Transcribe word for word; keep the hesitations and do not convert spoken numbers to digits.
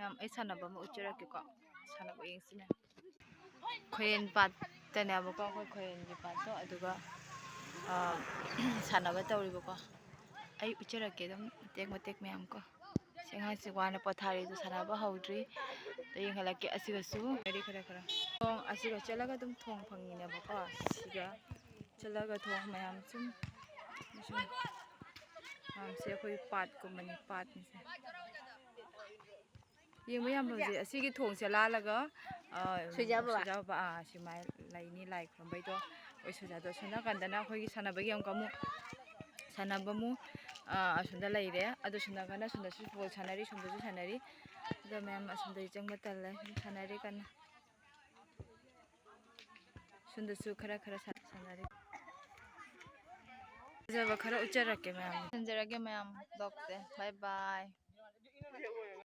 ꯌꯥꯝ, ꯑꯩ ꯁꯥꯟꯅꯕ ꯑꯃ ꯎꯠꯆꯔꯛꯀꯦꯀꯣ꯫ ꯁꯥꯟꯅꯕ ꯌꯦꯡꯁꯤꯅꯦ꯫ ꯈꯣꯏꯔꯦꯟ ꯄꯥꯠꯇꯅꯦꯕꯀꯣ, ꯑꯩꯈꯣꯏ ꯈꯣꯏꯔꯦꯟꯒꯤ ꯄꯥꯠꯇꯣ꯫ ꯑꯗꯨꯒ, ꯑ, ꯁꯥꯟꯅꯕ ꯇꯧꯔꯤꯕꯀꯣ꯫ ꯑꯩ ꯎꯠꯆꯔꯛꯀꯦ ꯑꯗꯨꯝ ꯃꯇꯦꯛ ꯃꯇꯦꯛ ꯃꯌꯥꯝ ꯀꯣ꯫ ꯁꯤ ꯑꯉꯥꯡꯁꯤ ꯋꯥꯅ ꯄꯣꯊꯥꯔꯤ, ꯑꯗꯨ ꯁꯥꯟꯅꯕ ꯍꯧꯗ꯭ꯔꯤ꯫ ꯑꯗꯨ ꯌꯦꯡꯍꯜꯂꯛꯀꯦ꯫ ꯑꯁꯤꯒꯁꯨ ꯈꯔ ꯈꯔ, ꯊꯣꯡ ꯑꯁꯤꯒ ꯆꯠꯂꯒ ꯑꯗꯨꯝ ꯊꯣꯡ ꯐꯪꯉꯤꯅꯦꯕꯀꯣ꯫ ꯁꯤꯒ ꯆꯠꯂꯒ ꯊꯣꯡ ꯃꯌꯥꯝ ꯁꯨꯝ, ꯁꯨꯝ ꯃꯌꯥꯝꯁꯦ ꯑꯩꯈꯣꯏ ꯄꯥꯠꯀꯨꯝꯕꯅꯤ, ꯄꯥꯠꯅꯤꯁꯦ꯫ ꯌꯦꯡꯕ ꯌꯥꯝ ꯐꯖꯩ꯫ ꯑꯁꯤꯒꯤ ꯊꯣꯡꯁꯦ ꯂꯥꯜꯂꯒ, ꯑ, ꯁꯨꯏꯖꯥ ꯕꯕꯥ꯫ ꯁꯨꯏꯖꯥ ꯕꯕꯥ, ꯑꯥ, ꯁꯤ ꯃꯥꯏ ꯂꯩꯅꯤ, ꯂꯥꯏ ꯈꯨꯔꯨꯝꯕꯩꯗꯣ꯫ ꯑꯩꯈꯣꯏ ꯁꯨꯏꯖꯥꯗꯣ ꯑꯁꯣꯝ ꯅꯥꯀꯟꯗꯅ ꯑꯩꯈꯣꯏꯒꯤ ꯁꯥꯟꯅꯕꯒꯤ ꯑꯃꯨꯛ, ꯑꯃꯨꯛ ꯁꯥꯟꯅꯕ ꯑꯃꯨꯛ, ꯑ, ꯑꯁꯣꯝꯗ ꯂꯩꯔꯦ꯫ ꯑꯗꯣ ꯁꯣꯝ ꯅꯥꯀꯟꯗ, ꯑꯁꯣꯝꯗꯁꯨ ꯕꯣꯜ ꯁꯥꯟꯅꯔꯤ, ꯁꯣꯝꯗꯁꯨ ꯁꯥꯟꯅꯔꯤ꯫ ꯑꯗꯣ ꯃꯌꯥꯝ ꯑꯁꯣꯝꯗꯗꯤ ꯆꯪꯕ ꯇꯜꯂꯦ, ꯁꯨꯝ ꯁꯥꯟꯅꯔꯤ ꯀꯟꯅ꯫ ꯁꯣꯝꯗꯁꯨ ꯈꯔ ꯈꯔ ꯁꯥꯟ-, ꯁꯥꯟꯅꯔꯤ꯫ ꯐꯖꯕ ꯈꯔ ꯎꯠꯆꯔꯛꯀꯦ ꯃꯌꯥꯝ꯫ ꯊꯝꯖꯔꯒꯦ ꯃꯌꯥꯝ, vlogꯁꯦ꯫ Bye bye꯫